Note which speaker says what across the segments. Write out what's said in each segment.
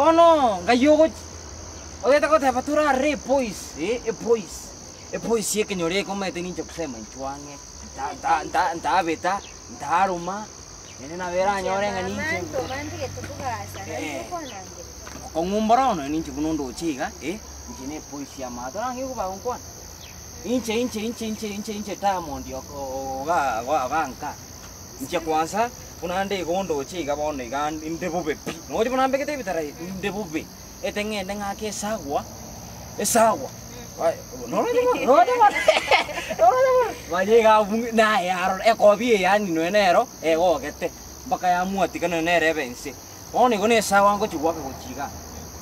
Speaker 1: Bono ngai ogochia, ogete goteba torarere epoisi, eh, epoisi, epoisi ekenyoro eke omanyete ninche kusema inchuo ang'e, nta- nta- nta- ntabeta, ntaruma, naende nabo eranyore ng'a ninche Eh. Okong'u mboro nonye ninche buna ondoche iga, eh, inche na epoisi y'amato orang'e igo bagonkwana. Inche inche inche inche inche inche Diamond oko oga oga oganka. Inche kwanza, buna nde igo ondoche iga bono iga inde bobe pi, nochi buna mbegete ebitara ebi, inde bobe, ete ng'ende ng'ake esagwa, esagwa, noroche bono, noroche bono noroche bono, manya iga abwo naye arora, ekobi eye yaani nonya nero, egogete, mpaka yamwatika nonya nere ebe inse. Bono igo nesawa ngochia goaka gochia iga,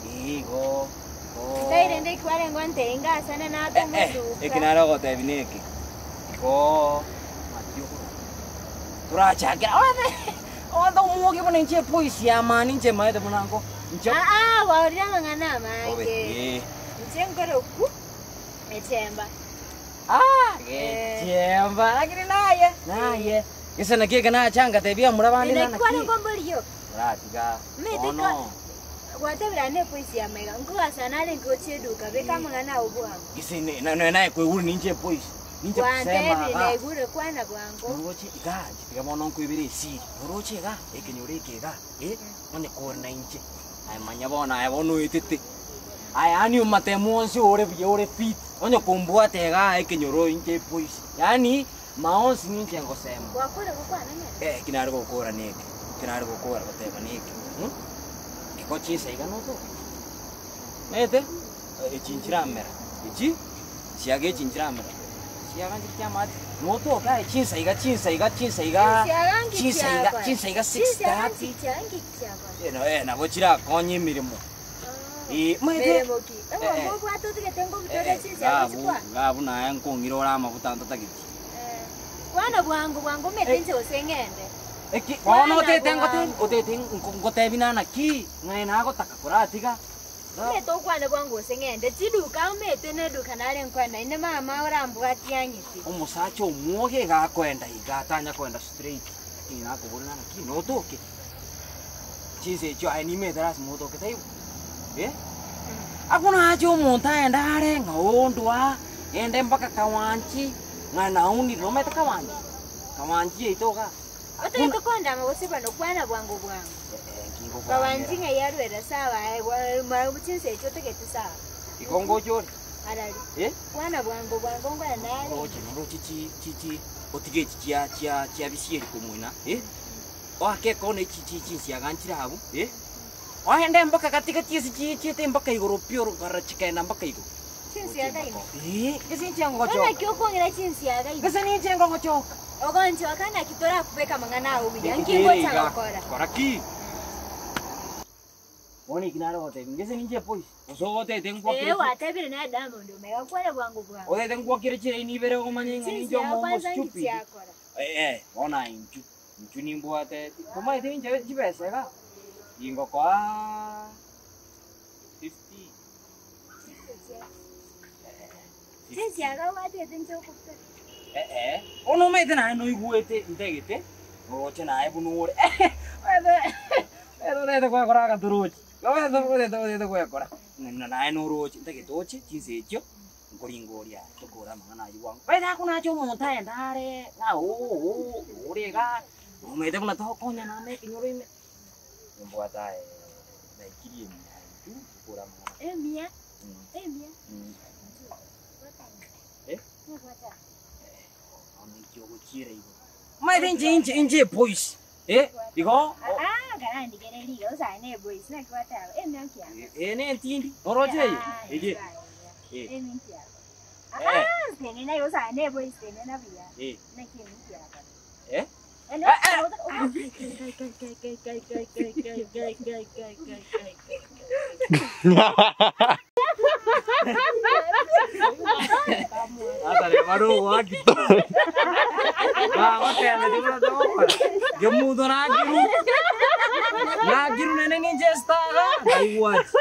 Speaker 1: ee igo, igo.
Speaker 2: Tai rende ekwarenge ontebia ngasane nate
Speaker 1: Eh, eh,
Speaker 2: omoduka.
Speaker 1: eki nare ogotebi neke, igo ng'aki okorwa. Torachakera obe, oonto omwoge buna inche epoisi y'amani inche maete buna nko, inche.
Speaker 2: Aa, gwaorire amang'ana
Speaker 1: Obe,
Speaker 2: amange.
Speaker 1: eh.
Speaker 2: Inche nkoroku echemba.
Speaker 1: Ah, gechemba, lakini naye, naye. Gese naki eke nacha ngatebia abamura bande
Speaker 2: Naki
Speaker 1: naki.
Speaker 2: kwarenge komboria oka?
Speaker 1: Oratiga
Speaker 2: Omanyete
Speaker 1: bono.
Speaker 2: ko- gwatebire ane epoisi ya maiga, nkogasana narenge gochia eduka, beka amang'ana ao bwango.
Speaker 1: Gese ne- na- nonya naye kwaigure ninche epoisi, ninche kusema
Speaker 2: Gwantebire
Speaker 1: iga.
Speaker 2: naigure kwana bwango.
Speaker 1: Oroche iga, inche tiga bono nkoibere esiri, oroche iga, ekenyoro eke iga, eh, onye kore na inche, aye manya bono aye bono oetete. Aye yaani omatemu onsi ore buya ore fit, onye kombwata igaa ekenyoro inche epoisi, yaani. Maonsi ninche ngosema.
Speaker 2: Gwakora gokwana ng'a.
Speaker 1: Eh, eki nare gokora neke, eki nare gokora goteba neke, mm? Iko chinsa iga notoke. Omanyete, echi nchiramera, echi, chiaga echi nchiramera, chiaga nchiri chiamate, notoke aye chinsa iga chinsa iga chinsa iga,
Speaker 2: Chinsiaga nki
Speaker 1: chinsa iga
Speaker 2: chiakora?
Speaker 1: chinsa iga
Speaker 2: Chinsiaga
Speaker 1: 6:30,
Speaker 2: nki chia- nki chiakora?
Speaker 1: eh, no- eh, nabo chirakonye emeremo. Eh, omanyete,
Speaker 2: Meremo ki?
Speaker 1: Eh, eh.
Speaker 2: Egomba obwate otigete ngobutore
Speaker 1: eh, eh,
Speaker 2: chinsiaga
Speaker 1: gabu,
Speaker 2: chikwana.
Speaker 1: gabu naye nkong'ira ore amaguta ntatageti.
Speaker 2: Eh, Kwana bwango bwango omete inche gose ng'ende.
Speaker 1: Eki,
Speaker 2: Kwana
Speaker 1: bono otete ngotebi,
Speaker 2: bwango.
Speaker 1: otete nko- ngotebi nana ki, ng'ai nagotaka koratiga.
Speaker 2: Omete okwane bwango gose ng'ende. Chiduka omete neduka nare nkwane inde mama orambwatie ang'ite.
Speaker 1: Omosacha omwoge iga akoenda iga, tanya koenda straight. Lakini nakobori nana ki, notoke. Chinsa echio aye nimete lasima otoke taibo? Eh? Abwo nache omonto aende are ng'a ondwa, ende mpaka kawanchi, ng'a naunire, nomanyete kawanchi? Kawanchi yaito igaa.
Speaker 2: Otagete kondama gose bano kwana bwango bwango.
Speaker 1: Eh, nki
Speaker 2: Kawanchi
Speaker 1: ngokwanera.
Speaker 2: ng'ai arwera sawa aye gwa- ma- chinsa echio otagete sawa.
Speaker 1: Igo ngocha ore?
Speaker 2: Arari.
Speaker 1: Eh?
Speaker 2: Kwana bwango bwango ngoya nare.
Speaker 1: Oroche, noroche chi chi chi otige echi chia chia chia bisieri komoina, eh? Oake ekona echi chi chinsiaga nchire abwo, eh? Oende mpaka gati gati ase chichiete mpaka igoro pi orokara chikaenda mpaka igoro.
Speaker 2: Chinsiaga ime.
Speaker 1: Eh, gese inche ngogochoka.
Speaker 2: Naki okong'ira chinsiaga ime.
Speaker 1: Gese ninche ngogochoka.
Speaker 2: Ogonchoka naki torakobeka amang'ana ao buya. Nki ngocha gokora?
Speaker 1: Kora ki? Bono eki nare gotebia, gese ninche epoisi. Gose ogotete nkwakire
Speaker 2: Eh, gwatebire naye Diamond omega kware bwango bwango.
Speaker 1: Otete nkwakire chilaini ibere omanye ng'a ninche
Speaker 2: Chinsiaga
Speaker 1: omongo
Speaker 2: kwanza nki
Speaker 1: stupid.
Speaker 2: chiakora.
Speaker 1: Eh, eh, bono aye inchu. Inchu nimbwate, tomaete inche chibesa iga, gingokoa 50.
Speaker 2: Chinsiaga obwatete inche okobeka.
Speaker 1: Eh, eh, bono omanyete naye noigwete ntagete, oroche naye buna ore, omanyete omanyete otagete gwekora agatorochi, omanyete omanyete otagete gwekora, ng'a naye noroche, ntagete oche chinsa echio. Nkoringoria tokore amang'ana ayio bwango. Baito akonacha omonto aende are ng'a oo ore iga, omanyete buna tokonyana amo ekenyoro ime. Nimbwate aye naikirie emia intwe tokore amang'ana.
Speaker 2: Emia, emia.
Speaker 1: Eh? Bono inki ogochiera igoro? Omanyete inche inche inche epoisi, eh, igo
Speaker 2: Ah, karandigereria iga osane eboisi naki gwateba emia nkiago.
Speaker 1: eye ne entindi, oroche eye? Eye. Eh.
Speaker 2: Emia nkiago.
Speaker 1: Eh.
Speaker 2: Ah, tenena igo osane eboisi tenena buya.
Speaker 1: Eh.
Speaker 2: Naki emia nkiago.
Speaker 1: Eh?
Speaker 2: Ene-
Speaker 1: Eh, eh. Ngemuto nakiru nakiru nene ninche estaga naigwati.